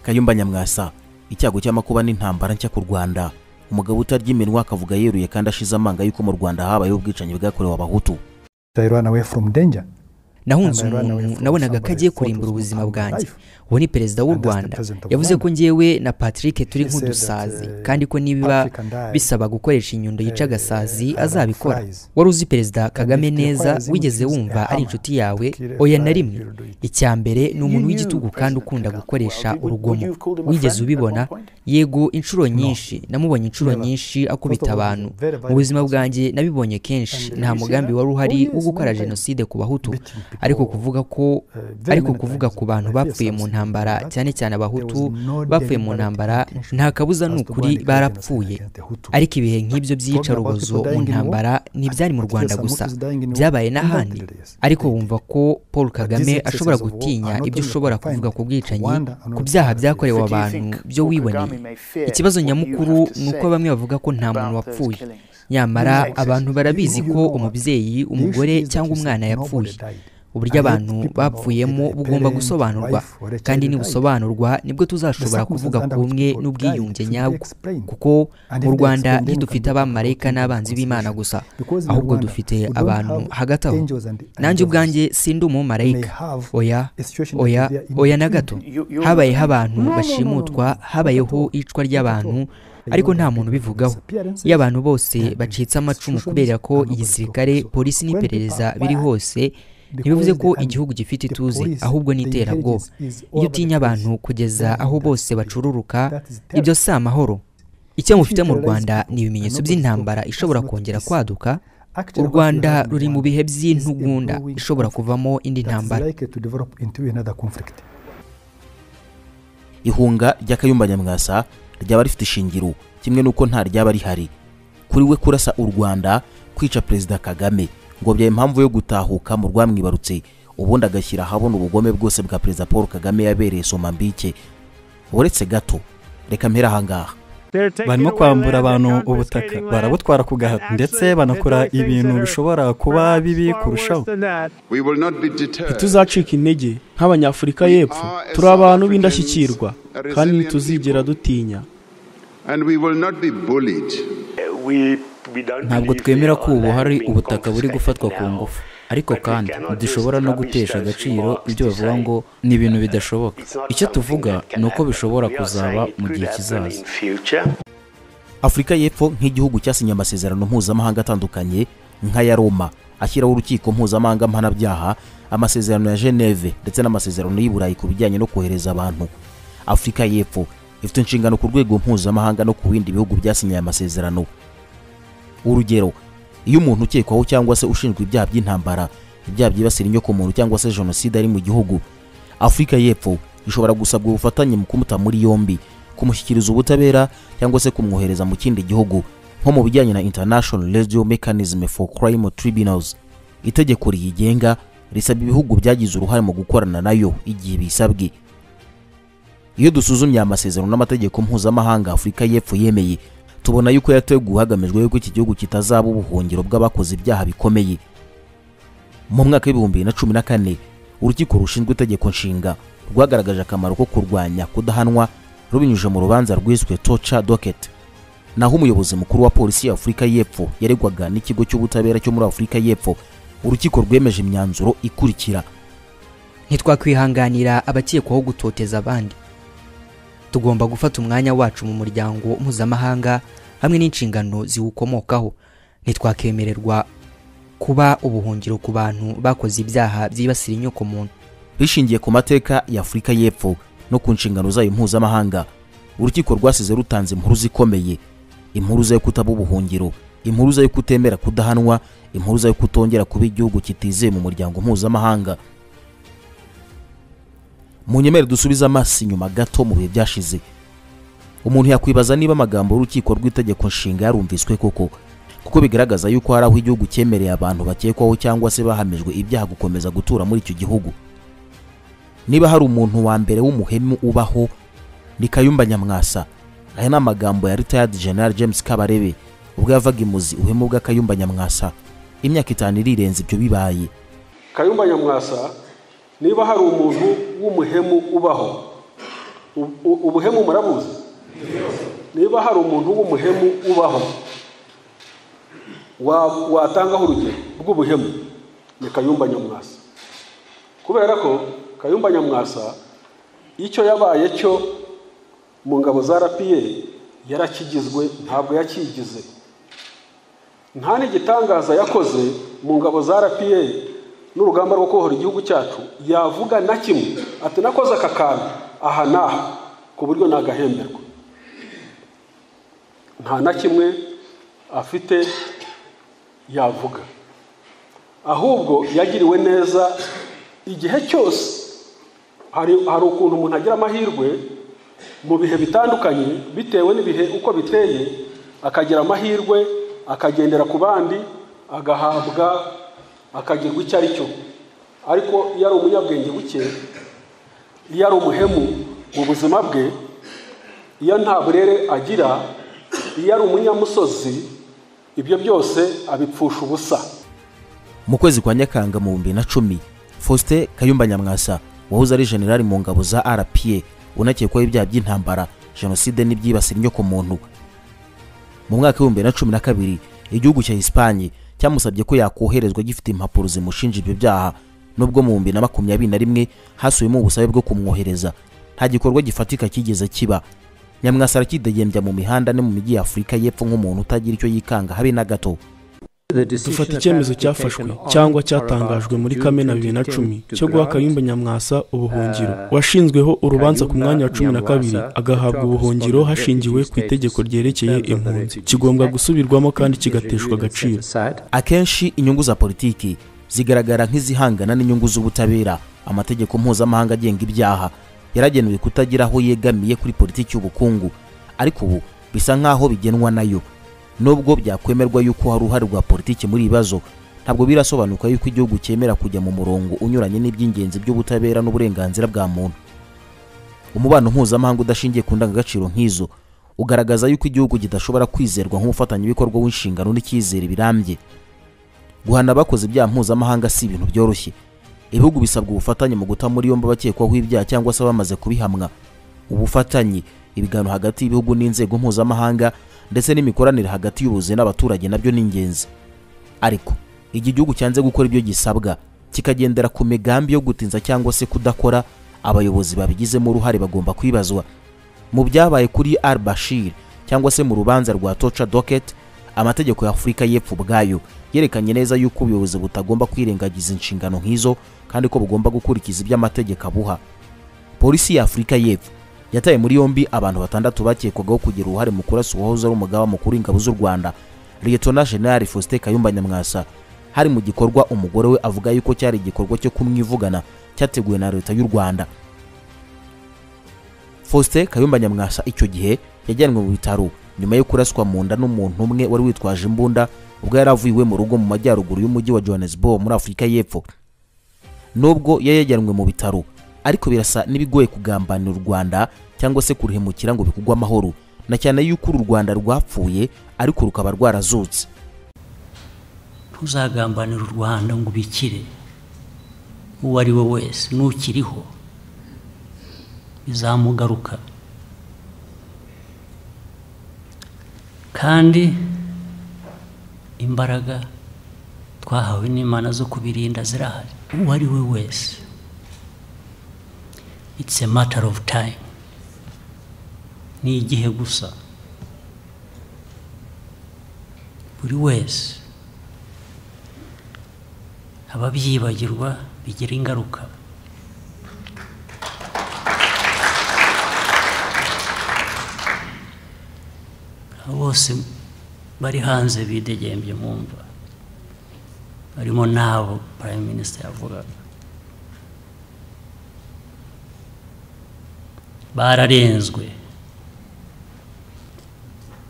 Kayumba Nyamwasa, icyago cy'amakuba n'intambara nshya ku Rwanda. Umugabo utarya iminwa akavuga yeruye kandi ashize amanga yuko mu Rwanda habaye ubwicanyi bwakorewe Abahutu. I ran away from danger. Nahunze umuntu nabonaga ko agiye kurimbura ubuzima bwanjye. Uwo ni perezida w'u Rwanda. Yavuze ko njyewe na Patrick turi nk'udusazi, kandi ko niba bisaba gukoresha inyundo yica agasazi azabikora. Wari uzi Perezida Kagame neza? Wigeze wumva ari inshuti yawe? Oya, na rimwe. Icya mbere, ni umuntu w'igitugu kandi ukunda gukoresha urugomo. Wigeze ubibona? Yego, inshuro nyinshi. Namubonye inshuro nyinshi akubita abantu. Mu buzima bwanjye nabibonye kenshi. Nta mugambi wari uhari wo gukora jenoside ku Bahutu, ariko kuvuga ku bantu bapfuye mu ntambara, cyane cyane Abahutu bapfuye mu ntambara, nta kabuza, ni ukuri barapfuye. Ariko ibihe nk'ibyo by'iyicarubozo mu ntambara ntibyari mu Rwanda gusa, byabaye n'ahandi. Ariko wumva ko Paul Kagame ashobora gutinya ibyo ushobora kuvuga ku bwicanyi, ku byaha byakorewe abantu byo wiboneye? Ikibazo nyamukuru ni uko bamwe bavuga ko nta muntu wapfuye, nyamara abantu barabizi ko umubyeyi, umugore cyangwa umwana yapfuye. Uburyo abantu bapfuyemo bugomba gusobanurwa, kandi nibusobanurwa nibwo tuzashobora kuvuga ku bumwe n'ubwiyunge nyabwo, kuko mu Rwanda ntidufite abamarayika n'abanzi b'Imana gusa, ahubwo dufite abantu hagati aho. Nanjye ubwanjye sindi umumarayika. Oya, oya, oya, na gato. Habayeho abantu bashimutwa, habayeho icwa ry'abantu, ariko nta muntu ubivugaho. Iyo abantu bose bacitse amacumu kubera ko igisirikare, polisi n'iperereza biri hose, ntibivuze ko igihugu gifite ituze, ahubwo ni iterabwoba. Iyo utinya abantu kugeza aho bose bacururuka, ibyo si amahoro. Icyo mufite mu Rwanda ni ibimenyetso by'intambara ishobora kongera kwaduka. U Rwanda ruri mu bihe by'intugunda ishobora kuvamo indi ntambara. Ihunga rya Kayumba Nyamwasa ryaba rifite ishingiro kimwe n'uko nta ryaba rihari. Kuri we, kurasa u Rwanda, kwica Perezida Kagame, ngo byaba impamvu yo gutahuka mu rwamwibarutse, ubundi agashyira ahabona ubugome bwose bwa Perezida Paul Kagame yabereye Somambike. Uretse gato, reka mpere ahangaha. Barimo kwambura abantu ubutaka, barabutwara ku gahato, ndetse banakora ibintu bishobora kuba bibi kurushaho. Ntituzacika intege. Nk'Abanyafurika y'Epfo, turi abantu b'indashyikirwa kandi ntituzigera dutinya. Ntabwo twemera ko ubu hari ubutaka buri gufatwa ku ngufu, ariko kandi ntidushobora no gutesha agaciro ibyo bavuga ngo ni ibintu bidashoboka. Icyo tuvuga ni uko bishobora kuzaba mu gihe kizaza. Afurika y'Epfo, nk'igihugu cyasinye amasezerano mpuzamahanga atandukanye nk'aya Roma ashyiraho Urukiko Mpuzamahanga Mpanabyaha, amasezerano ya Geneve ndetse n'amasezerano y'i Burayi ku bijyanye no kohereza abantu, Afurika y'Epfo ifite inshingano ku rwego mpuzamahanga no ku bindi bihugu byasinye aya masezerano. Urugero, iyo umuntu ukekwaho cyangwa se ushinjwa ibyaha by'intambara, ibyaha byibasira inyokomuntu cyangwa se jenoside ari mu gihugu, Afurika y'Epfo ishobora gusabwa ubufatanye mu kumuta muri yombi, kumushyikiriza ubutabera cyangwa se kumwohereza mu kindi gihugu, nko mu bijyanye na International Legal Mechanism for Crime Tribunals. Itegeko riyigenga risaba ibihugu byagize uruhare mu gukorana nayo igihe bisabwe. Iyo dusuzumye aya masezerano n'amategeko mpuzamahanga Afurika y'Epfo yemeye, tubona yuko yateguwe hagamijwe yuko iki gihugu kitazaba ubuhungiro bw'abakoze ibyaha bikomeye. Mu mwaka wa 2014, Urukiko rushinzwe Itegeko Nshinga rwagaragaje akamaro ko kurwanya kudahanwa rubinyujije mu rubanza rwiswe Torture Docket. Naho umuyobozi mukuru wa polisi ya Afurika y'Epfo yaregwaga n'ikigo cy'ubutabera cyo muri Afurika y'Epfo, urukiko rwemeje imyanzuro ikurikira: Ntitwakwihanganira abakekwaho gutoteza abandi. Tugomba gufata umwanya wacu mu muryango mpuzamahanga hamwe n'inshingano ziwukomokaho. Ntitwakemererwa kuba ubuhungiro ku bantu bakoze ibyaha byibasira inyokomuntu. Bishingiye ku mateka ya Afurika y'Epfo no ku nshingano zayo mpuzamahanga, urukiko rwasize rutanze impuruza ikomeye: impuruza yo kutaba ubuhungiro, impuruza yo kutemera kudahanwa, impuruza yo kutongera kuba igihugu kitizewe mu muryango mpuzamahanga. Munyemere dusubize amaso inyuma gato mu bihe byashize. Umuntu yakwibaza niba amagambo y'Urukiko rw'Itegeko Nshinga yarumviswe koko, kuko bigaragaza yuko hari aho igihugu cyemereye abantu bakekwaho cyangwa se bahamijwe ibyaha gukomeza gutura muri icyo gihugu. Niba hari umuntu wa mbere w'umuhemu ubaho, ni Kayumba Nyamwasa. Aya ni amagambo ya Retired General James Kabarebe ubwo yavaga imuzi ubuhemu bwa Kayumba Nyamwasa. Imyaka 5 irirenze ibyo bibaye. Kayumba Nyamwasa, niba hari umuntu w'umuhemu ubaho, Ubuhemu murabuzi? Niba hari umuntu w'umuhemu ubaho watangaho urugero rw'ubuhemu ni Kayumba Nyamwasa. Kubera ko Kayumba Nyamwasa icyo yabaye cyo mu ngabo za RPA yarakigizwe, ntabwo yakigize. Nta n'igitangaza yakoze mu ngabo za RPA n'urugamba rwo kubohora igihugu cyacu yavuga na kimwe ati nakoze aka kantu aha n'aha ku buryo nagahemberwa. Nta na kimwe afite yavuga, ahubwo yagiriwe neza igihe cyose. Hari ukuntu umuntu agira amahirwe mu bihe bitandukanye bitewe n'ibihe uko biteye, akagira amahirwe akagendera ku bandi, agahabwa, akagirwa icyo ari cyo. Ariko iyo ari umunyabwenge buke, iyo ari umuhemu mu buzima bwe, iyo nta burere agira, iyo ari umunyamusozi, ibyo byose abipfusha ubusa. Mu kwezi kwa Nyakanga mu 2010, Faustin Kayumba Nyamwasa wahoze ari generali mu ngabo za RPA unakekwaho ibyaha by'intambara, jenoside n'ibyibasira inyokomuntu, mu mwaka wa 2012 igihugu cya Espagne cyamusabye ko yakoherezwa gifite impapuro zimushinja ibyo byaha. Nubwo mu 2021 hasubiyemo ubusabe bwo kumwohereza, nta gikorwa gifatika kigeze kiba. Nyamwasa arakidegembya mu mihanda no mu mijyi ya Afurika y'Epfo nk'umuntu utagira icyo yikanga habe na gato. Dufata icyemezo cyafashwe cyangwa cyatangajwe muri Kamena 2010 cyo guha Kayumba Nyamwasa ubuhungiro, washinzweho urubanza ku mwanya wa 12 agahabwa ubuhungiro hashingiwe ku itegeko ryerekeye impunzi, kigomba gusubirwamo kandi kigateshwa agaciro. Akenshi inyungu za politiki zigaragara nk'izihangana n'inyungu z'ubutabera. Amategeko mpuzamahanga agenga ibyaha yaragenewe kutagira aho yegamiye kuri politiki y'ubukungu, ariko ubu bisa nk'aho bigenwa nayo. Nubwo byakwemerwa yuko hari uruhare rwa politiki muri ibibazo, ntabwo birasobanuka yuko igihugu cyemera kujya mu murongo unyuranye n'iby'ingenzi by'ubutabera n'uburenganzira bwa muntu. Umubano mpuzamahanga udashingiye ku ndangagaciro nk'izo ugaragaza yuko igihugu kidashobora kwizerwa nk'umufatanyabikorwa w'inshingano n'icyizere birambye. Guhana abakoze ibyaha mpuzamahanga si ibintu byoroshye. Ibihugu bisabwa ubufatanye mu guta muri yombi abakekwaho ibyaha cyangwa se bamaze kubihamwa. Ubufatanye, ibiganiro hagati y'ibihugu n'inzego mpuzamahanga ndetse n'imikoranire hagati y'ubuyobozi n'abaturage nabyo ni ingenzi. Ariko igihe igihugu cyanze gukora ibyo gisabwa, kikagendera ku migambi yo gutinza cyangwa se kudakora, abayobozi babigizemo uruhare bagomba kwibazwa. Mu byabaye kuri Al-Bashir cyangwa se mu rubanza rwa Torture Docket, amategeko ya Afurika y'Epfo ubwayo yerekanye neza yuko ubuyobozi butagomba kwirengagiza inshingano nk'izo kandi ko bugomba gukurikiza ibyo amategeko abuha. Polisi ya Afurika y'Epfo yataye muri yombi abantu 6 bakekwagaho kugira uruhare mu kurasa uwahoze ari umugaba mukuru w'ingabo z'u Rwanda, Lieutenant General Faustin Kayumba Nyamwasa. Hari mu gikorwa umugore we avuga yuko cyari igikorwa cyo kumwivugana cyateguwe na leta y'u Rwanda. Faustin Kayumba Nyamwasa icyo gihe yajyanwe mu bitaro nyuma yo kuraswa mu nda n'umuntu umwe wari witwaje imbunda ubwo yari avuye mu rugo mu majyaruguru y'umujyi wa Johannesburg muri Afurika y'Epfo. Nubwo yari yajyanwe mu bitaro, ariko birasa n'ibigoye kugambanira u Rwanda cyangwa se kuruhemukira ngo bikugwe amahoro, na cyane yuko uru Rwanda rwapfuye ariko rukaba rwarazutse. Ntuzagambanira u Rwanda ngo ubikire, uwo ari we wese n'ukiriho bizamugaruka. Kandi imbaraga twahawe n'Imana zo kubirinda zirahari, uwo ari we wese. It's a matter of time. Ni igihe gusa. Buri wese ababyibagirwa bigira ingaruka. Bose bari hanze bidegembye mumva, barimo nabo Prime Minister yavugaga, bararenzwe,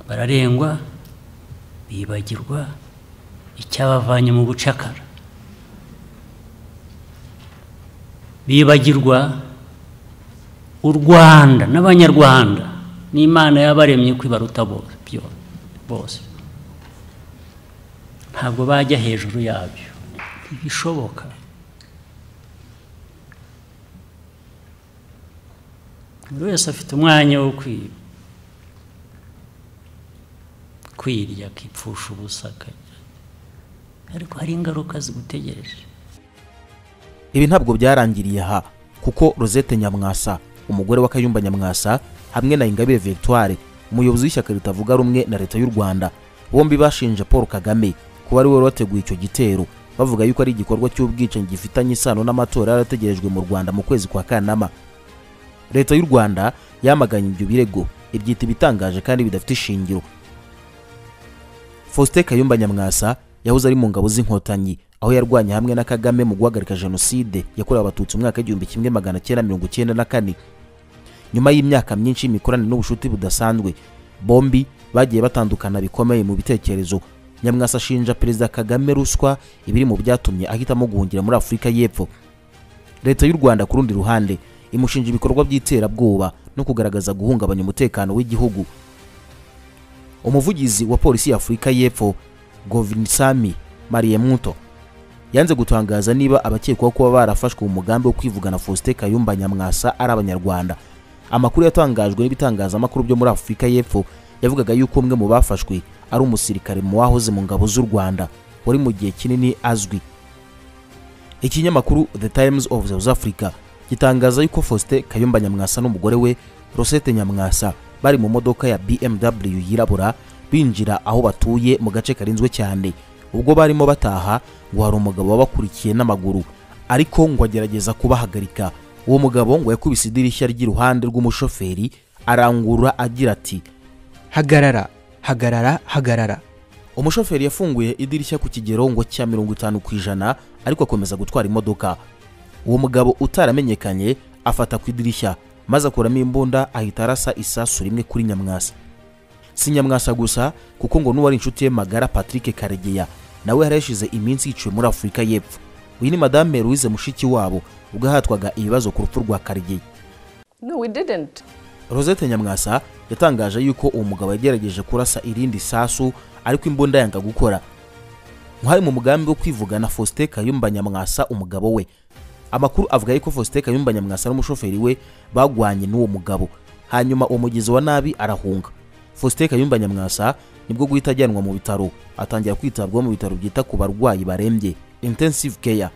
bararengwa, bibagirwa icyabavanye mu bucakara, bibagirwa u Rwanda n'Abanyarwanda n'Imana yabaremye kwibaruta bose. Ntabwo bajya hejuru yabyo, ntibishoboka. Buri wese afite umwanya wo kwirya akipfusha ubusa, ariko hari ingaruka zigutegereje. Ibi ntabwo byarangiriye aha, kuko Rosette Nyamwasa, umugore wa Kayumba Nyamwasa, hamwe na Ingabire Victoire, umuyobozi w'ishyaka ritavuga rumwe na leta y'u Rwanda, bombi bashinje Paul Kagame kuba ari we wateguye icyo gitero, bavuga yuko ari igikorwa cy'ubwicanyi gifitanye isano n'amatora yarategerejwe mu Rwanda mu kwezi kwa Kanama. Leta y'u Rwanda yamaganye ibyo birego, ibyita ibitangaje kandi bidafite ishingiro. Faustin Kayumba Nyamwasa yahoze ari mu ngabo z'Inkotanyi, aho yarwanye hamwe na Kagame mu guhagarika jenoside yakorewe Abatutsi mu mwaka 1994. Nyuma y'imyaka myinshi y'imikoranire n'ubushuti budasanzwe, bombi bagiye batandukana bikomeye mu bitekerezo. Nyamwasa ashinja Perezida Kagame ruswa, ibiri mu byatumye ahitamo guhungira muri Afurika y'Epfo. Leta y'u Rwanda ku rundi ruhande imushinja ibikorwa by'iterabwoba no kugaragaza guhungabanya umutekano w'igihugu. Umuvugizi wa polisi ya Afurika y'Epfo, Govinsamy Mariemutho, yanze gutangaza niba abakekwaho kuba barafashwe mu mugambi wo kwivugana Faustin Kayumba Nyamwasa ari Abanyarwanda. Amakuru yatangajwe n'ibitangazamakuru byo muri Afurika y'Epfo yavugaga yuko umwe mu bafashwe ari umusirikare mu wahoze mu ngabo z'u Rwanda wari mu gihe kinini azwi. Ikinyamakuru The Times of South Africa gitangaza yuko Faustin Kayumba Nyamwasa n'umugore we Rosette Nyamwasa bari mu modoka ya BMW yirabura binjira aho batuye mu gace karinzwe cyane. Ubwo barimo bataha ngo hari umugabo wabakurikiye n'amaguru, ariko ngo agerageza kubahagarika. Uwo mugabo ngo yakubise idirishya ry'iruhande rw'umushoferi arangurura agira ati: "Hagarara, hagarara, hagarara." Umushoferi yafunguye idirishya ku kigero ngo cya 50%, ariko akomeza gutwara imodoka. Uwo mugabo utaramenyekanye afata ku idirishya maze akuramo imbunda ahita arasa isasu rimwe kuri Nyamwasa. Si Nyamwasa gusa, kuko ngo n'uwari inshuti ye magara Patrick Karegeya nawe yari yashize iminsi yiciwe muri Afurika y'Epfo. Uyu ni Madame Louise Mushikiwabo ubwo yahatwaga ibibazo ku rupfu rwa Karegeya. No, we didn't. Rosette Nyamwasa yatangaje yuko uwo mugabo yagerageje kurasa irindi sasu ariko imbunda yanga gukora. Hari mu mugambi wo kwivugana Faustin Kayumba Nyamwasa umugabo we. Amakuru avuga yuko Faustin Kayumba Nyamwasa n'umushoferi we bagwanye n'uwo mugabo, hanyuma uwo mugizi wa nabi arahunga. Faustin Kayumba Nyamwasa nibwo guhita ajyanwa mu bitaro, atangira kwitabwaho mu bitaro byita ku barwayi barembye, intensive care.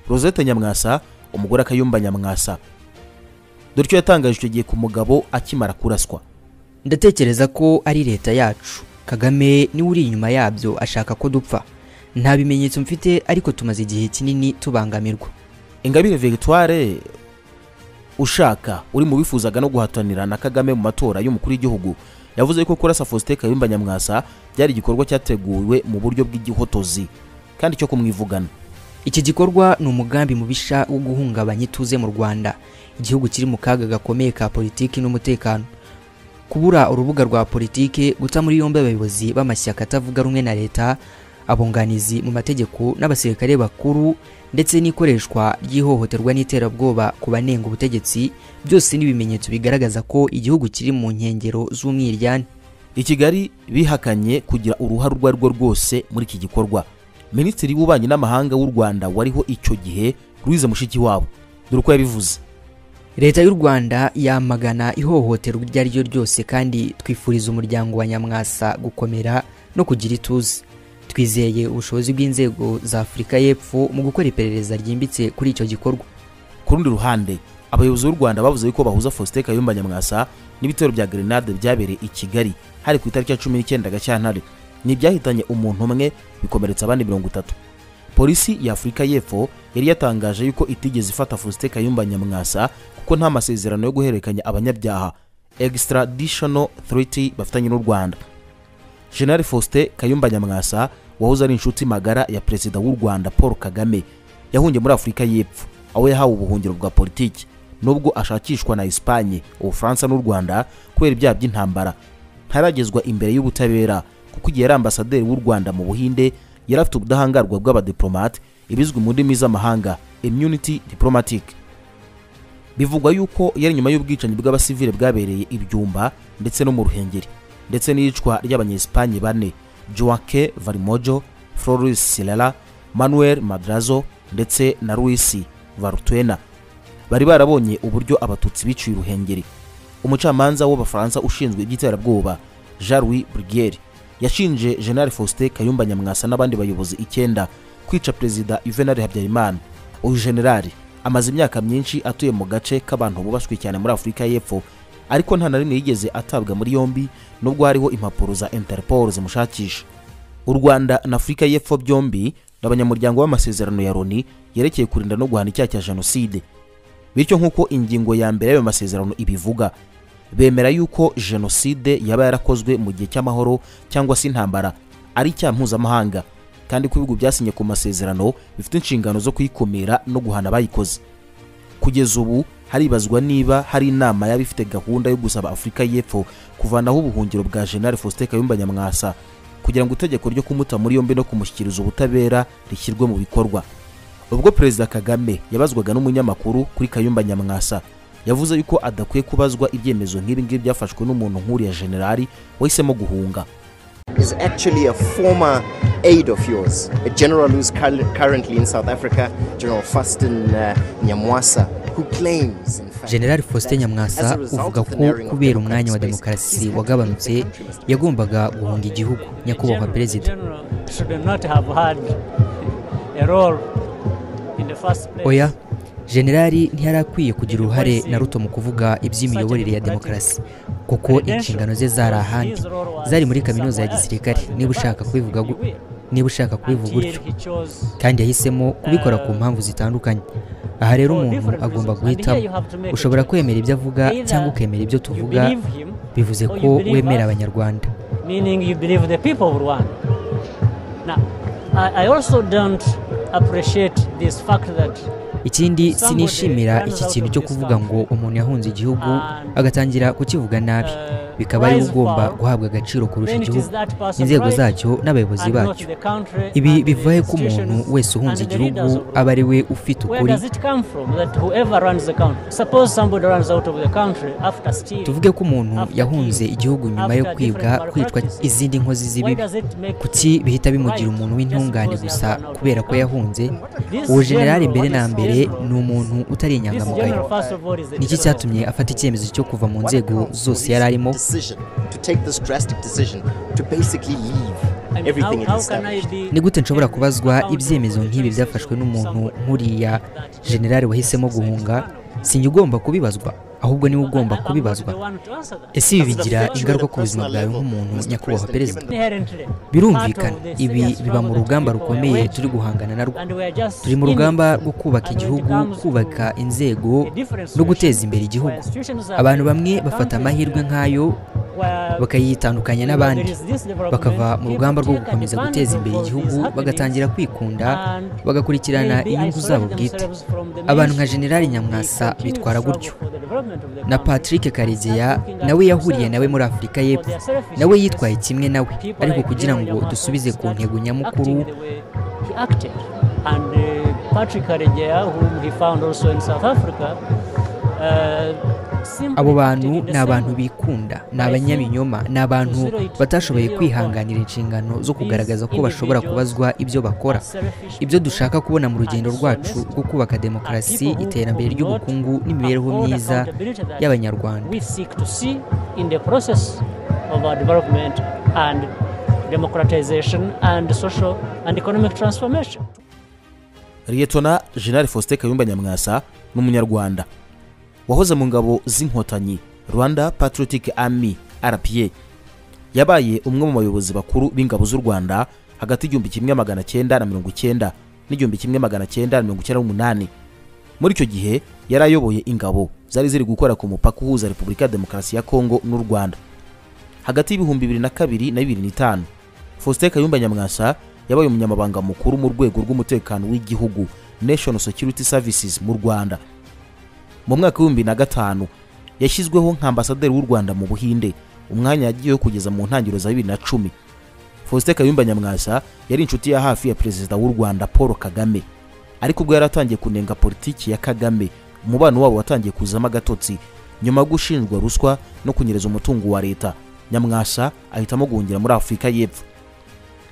Rosette Nyamwasa, umugore Kayumba Nyamwasa, dore icyo yatangaje icyo gihe ku mugabo akimara kuraswa: "Ndatekereza ko ari leta yacu. Kagame niwe uri inyuma yabyo, ashaka ko dupfa. Nta bimenyetso mfite, ariko tumaze igihe kinini tubangamirwa." Ingabire Victoire ushaka uri mu bifuzaga no guhatanira na Kagame mu matora y'umukuru w'igihugu, yavuze ko kurasa Faustin Kayumba Nyamwasa byari igikorwa cyateguwe mu buryo bw'igihotozi kandi cyo kumwivugana. Iki gikorwa ni umugambi mubisha wo guhungabanya ituze mu Rwanda, igihugu kiri mu kaga gakomeye ka politiki n'umutekano. Kubura urubuga rwa politiki, guta muri yombi abayobozi b'amashyaka atavuga rumwe na leta, abunganizi mu mategeko n'abasirikare bakuru, ndetse n'ikoreshwa ry'ihohoterwa n'iterabwoba ku banenga ubutegetsi, byose ni ibimenyetso bigaragaza ko igihugu kiri mu nkengero z'umwiryane. I Kigali bihakanye kugira uruhare urwo arirwo rwose muri iki gikorwa. Minisitiri w'Ububanyi n'Amahanga w'u Rwanda wariho icyo gihe, Louise Mushikiwabo, dore uko yabivuze: "Leta y'u Rwanda yamagana ihohoterwa iryo ari ryo ryose, kandi twifuriza umuryango wa Nyamwasa gukomera no kugira ituze. Twizeye ubushobozi bw'inzego za Afurika y'Epfo mu gukora iperereza ryimbitse kuri icyo gikorwa." Ku rundi ruhande, abayobozi b'u Rwanda bavuze ko bahuza Faustin Kayumba Nyamwasa n'ibitero bya grenade byabereye i Kigali hari ku itariki ya 19 Gashyantare, ni ibyahitanye umuntu umwe bikomeretsa abandi 30. Polisi ya Afurika y'Epfo yari yatangaje yuko itigeze ifata Faustin Kayumba Nyamwasa kuko nta masezerano yo guhererekanya abanyabyaha extraditional treaty bafitanye n'u Rwanda. General Faustin Kayumba Nyamwasa wahoze ari inshuti magara ya Perezida w'u Rwanda Paul Kagame yahungiye muri Afurika y'Epfo, aho yahawe ubuhungiro bwa politiki nubwo ashakishwa na Espagne, Ubufaransa n'u Rwanda kubera ibyaha by'intambara. Ntaragezwa imbere y'ubutabera kuko igihe yari ambasaderi w'u Rwanda mu Buhinde yari afite ubudahangarwa bw'abadiplomate, ibizwi mu ndimi z'amahanga immunity diplomatique. Bivugwa yuko yari nyuma y'ubwicanyi bw'abasivile bwabereye ibyumba ndetse no mu Ruhengeri, ndetse n'iyicwa ry'abanyespagne bane Joaquin Varimojo, Floris Silala, Manuel Madrazo ndetse na Luis Vartuena. Bari barabonye uburyo Abatutsi biciye Ruhengeri. Umucamanza w'Abafaransa ushinzwe iby'iterabwoba Jean-Louis Bruguière yashinje General Faustin Kayumba Nyamwasa n'abandi bayobozi 9 kwica Perezida Juvenal Habyarimana. Uyu general amaze imyaka myinshi atuye mu gace k'abantu bubashywe cyane muri Afurika y'Epfo, ariko nta na rimwe yigeze atabwa muri yombi nubwo hariho impapuro za Interpol zimushakisha. U Rwanda na Afurika y'Epfo byombi n'abanyamuryango w'amasezerano ya Loni yerekeye kurinda no guhana icyaha cya jenoside. Bityo nk'uko ingingo ya mbere y'ayo masezerano ibivuga, bemera yuko jenoside yaba yarakozwe mu gihe cy'amahoro cyangwa se intambara ari icyaha mpuzamahanga, kandi ko ibihugu byasinye ku masezerano bifite inshingano zo kuyikumira no guhana abayikoze. Kugeza ubu haribazwa niba hari inama yaba ifite gahunda yo gusaba Afurika y'Epfo kuvanaho ubuhungiro bwa General Faustin Kayumba Nyamwasa kugira ngo itegeko ryo kumuta muri yombi no kumushyikiriza ubutabera rishyirwe mu bikorwa. Ubwo Perezida Kagame yabazwaga n'umunyamakuru kuri Kayumba Nyamwasa, yavuze yuko adakwiye kubazwa ibyemezo nk'ibi ngibi byafashwe n'umuntu nk'uriya generali wahisemo guhunga. Is actually a former aide of yours, a general who's currently in South Africa, General Faustin Nyamwasa, who claims in fact General Faustin Nyamwasa uvuga ko kubera umwanya wa demokarasi wagabanutse yagombaga guhunga igihugu. Nyakubahwa Perezida, oya, Generali ntiyarakwiye kugira uruhare na ruto mu kuvuga iby'imiyoborere ya demokarasi, kuko inshingano ze zari ahandi, zari muri kaminuza ya gisirikare, niba ushaka kubivuga utyo, kandi yahisemo kubikora ku mpamvu zitandukanye. Aha rero umuntu agomba guhitamo, ushobora kwemera ibyo avuga cyangwa ukemera ibyo tuvuga, bivuze ko wemera Abanyarwanda. Ikindi, sinishimira iki kintu cyo kuvuga ngo umuntu yahunze igihugu agatangira kukivuga nabi, bikaba ari ugomba guhabwa agaciro kurusha igihugu, inzego zacyo n'abayobozi bacyo. Ibi bivahe ko umuntu wese uhunze igihugu aba ari we ufite ukuri. Tuvuge ko umuntu yahunze igihugu nyuma yo kwibwa, kwicwa, izindi nkozi z'ibibi, kuki bihita bimugira umuntu w'intungane gusa kubera ko yahunze? Uwo generali mbere na mbere ni umuntu utari inyangamugayo. Niki cyatumye afata icyemezo cyo kuva mu nzego zose yari arimo? Ni gute nshobora kubazwa ibyemezo nk'ibi byafashwe n'umuntu nk'uriya generali wahisemo guhunga? Sinjye ugomba kubibazwa, ahubwo niwe ugomba kubibazwa. Ese ibi bigira ingaruka ku buzima bwawe nk'umuntu, nyakubahwa Perezida? Birumvikana, ibi biba mu rugamba rukomeye turi guhangana narwo. Turi mu rugamba rwo kubaka igihugu, kubaka inzego no guteza imbere igihugu. Abantu bamwe bafata amahirwe nk'ayo bakayitandukanya n'abandi, bakava mu rugamba rwo gukomeza guteza imbere igihugu, bagatangira kwikunda, bagakurikirana inyungu zabo bwite. Abantu nka General Nyamwasa bitwara gutyo. Na Patrick Karegeya nawe yahuriye nawe muri Afurika y'Epfo, nawe yitwaye kimwe nawe, ariko kugira ngo dusubize ku ntego nyamukuru, abo bantu ni abantu bikunda, ni abanyabinyoma, ni abantu batashoboye kwihanganira inshingano zo kugaragaza ko bashobora kubazwa ibyo bakora. Ibyo dushaka kubona mu rugendo rwacu rwo kubaka demokarasi, iterambere ry'ubukungu n'imibereho myiza y'Abanyarwanda. Liyetona General Faustin Kayumba Nyamwasa ni Umunyarwanda wahoze mu ngabo z'Inkotanyi Rwanda Patriotic Army RPA. Yabaye umwe mu bayobozi bakuru b'ingabo z'u Rwanda hagati y'1990 n'1998. Muri icyo gihe yari ayoboye ingabo zari ziri gukora ku mupaka uhuza Repubulika ya Demokarasi ya Kongo n'u Rwanda. Hagati y'2002 na 2005, Faustin Kayumba Nyamwasa yabaye umunyamabanga mukuru mu rwego rw'umutekano w'igihugu National Security Services mu Rwanda. Mu mwaka wa 2005 yashyizweho nka ambasaderi w'u Rwanda mu Buhinde, umwanya yagiyeho kugeza mu ntangiriro za 2010. Faustin Kayumba Nyamwasa yari inshuti ya hafi ya Perezida w'u Rwanda Paul Kagame, ariko ubwo yaratangiye kunenga politiki ya Kagame, umubano wabo watangiye kuzamo agatotsi nyuma yo gushinjwa ruswa no kunyereza umutungo wa leta. Nyamwasa ahitamo guhungira muri Afurika y'Epfo.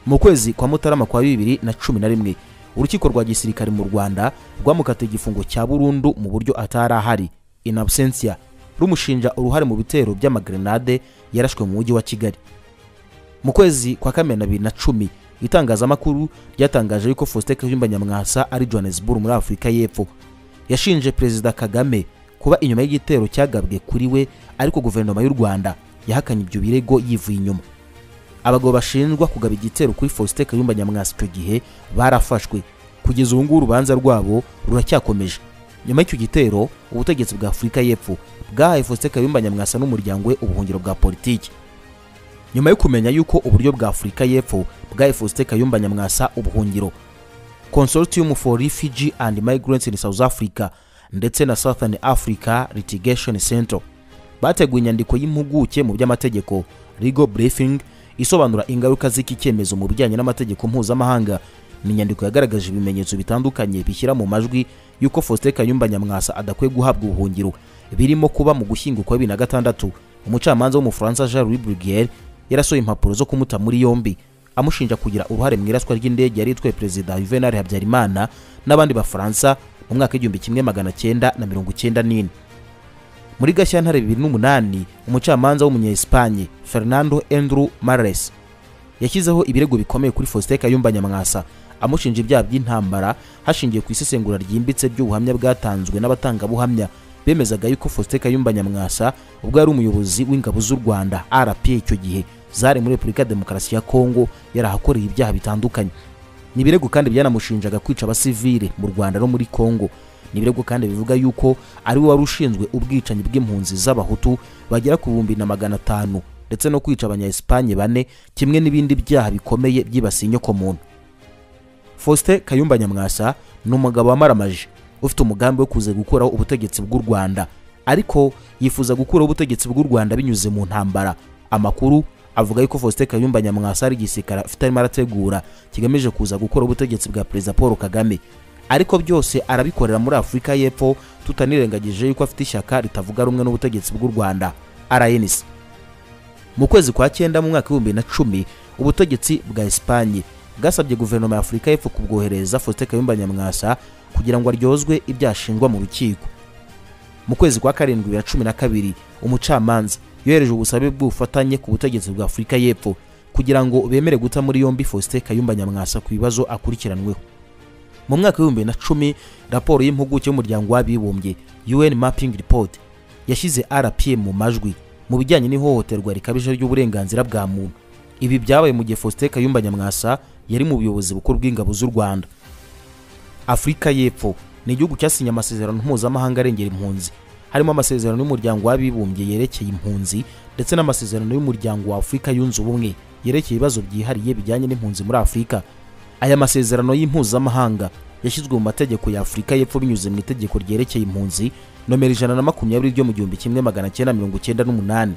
Mu kwezi kwa Mutarama kwa 2011 Urukiko rwa gisirikare mu Rwanda rwamukatiye igifungo cya burundu mu buryo atari ahari, in absentia, rumushinja uruhare mu bitero by'amagrenade yarashwe mu mujyi wa Kigali. Mu kwezi kwa Kamena 2010, itangazamakuru ryatangaje yuko Faustin Kayumba Nyamwasa ari Johannesburg muri Afurika y'Epfo. Yashinje Perezida Kagame kuba inyuma y'igitero cyagabwe kuri we, ariko guverinoma y'u Rwanda yahakanye ibyo birego yivuye inyuma. Abagabo bashinjwa kugaba igitero kuri Faustin Kayumba Nyamwasa icyo gihe barafashwe, kugeza ubu ngubu urubanza rwabo ruracyakomeje. Nyuma y'icyo gitero, ubutegetsi bwa Afurika y'Epfo bwahaye Faustin Kayumba Nyamwasa n'umuryango we ubuhungiro bwa politiki. Nyuma yo kumenya yuko uburyo bwa Afurika y'Epfo bwahaye Faustin Kayumba Nyamwasa ubuhungiro, Consortium for Refugee and Migrants in South Africa ndetse na Southern Africa Litigation Center bateguye inyandiko y'impuguke mu by'amategeko, legal briefing, isobanura ingaruka z'iki cyemezo mu bijyanye n'amategeko mpuzamahanga. Ni inyandiko yagaragaje ibimenyetso bitandukanye bishyira mu majwi yuko Faustin Kayumba Nyamwasa adakwiye guhabwa ubuhungiro, birimo kuba mu Gushyingo kwa 2006 umucamanza w'Umufaransa Jean-Louis Bruguière yarasohoye impapuro zo kumuta muri yombi amushinja kugira uruhare mu iraswa ry'indege yari itwaye Perezida Juvenal Habyarimana n'abandi Bafaransa mu mwaka 1994. Muri Gashyantare 2008, umucamanza w'Umunya-Espagne Fernando Andrew Mares yashyizeho ibirego bikomeye kuri Faustin Kayumba Nyamwasa, amushinja ibyaha by'intambara hashingiwe ku isesengura ryimbitse ry'ubuhamya bwatanzwe n'abatangabuhamya bemezaga yuko Faustin Kayumba Nyamwasa ubwo yari umuyobozi w'ingabo z'u Rwanda RPA icyo gihe zari muri Repubulika ya Demokarasi ya Kongo yarahakoreye ibyaha bitandukanye. Ni ibirego kandi byanamushinjaga kwica abasivile mu Rwanda no muri Kongo. Ni ibirego kandi bivuga yuko ari we wari ushinzwe ubwicanyi bw'impunzi z'Abahutu bagera ku 1500 ndetse no kwica Abanya-Espagne bane, kimwe n'ibindi byaha bikomeye byibasiye inyokomuntu. Faustin Kayumba Nyamwasa ni umugabo wamaramaje ufite umugambi wo kuza gukuraho ubutegetsi bw'u Rwanda, ariko yifuza gukuraho ubutegetsi bw'u Rwanda binyuze mu ntambara. Amakuru avuga yuko Faustin Kayumba Nyamwasa ari igisirikare afite arimo arategura kigamije kuza gukora ubutegetsi bwa Perezida Paul Kagame, ariko byose arabikorera muri Afurika y'Epfo, tutanirengagije yuko afite ishyaka ritavuga rumwe n'ubutegetsi bw'u Rwanda RNC. Mu kwezi kwa 9 mu mwaka 2010, ubutegetsi bwa Espagne bwasabye guverinoma ya Afurika y'Epfo kubwohereza Faustin Kayumba Nyamwasa kugira ngo aryozwe ibyashinjwa mu rukiko. Mu kwezi kwa 7 2012, umucamanza yohereje ubusabe bw'ubufatanye ku butegetsi bwa Afurika y'Epfo kugira ngo bemere guta muri yombi Faustin Kayumba Nyamwasa ku bibazo akurikiranweho. Mu mwaka 2010, raporo y'impuguke y'umuryango w'abibumbye UN Mapping Report yashyize RPA mu majwi mu bijyanye n'ihohoterwa rikabije ry'uburenganzira bwa muntu. Ibi byabaye mu gihe Faustin Kayumba Nyamwasa yari mu buyobozi bukuru bw'ingabo z'u Rwanda. Afurika y'Epfo ni igihugu cyasinye amasezerano mpuzamahanga arengera impunzi, harimo amasezerano y'umuryango w'abibumbye yerekeye impunzi ndetse n'amasezerano y'umuryango wa Afurika yunze ubumwe yerekeye ibibazo byihariye bijyanye n'impunzi muri Afurika. Aya masezerano y'impuzamahanga yashyizwe mu mategeko ya Afurika y'Epfo binyuze mu itegeko ryerekeye impunzi nomero 120 ryo mu 1998.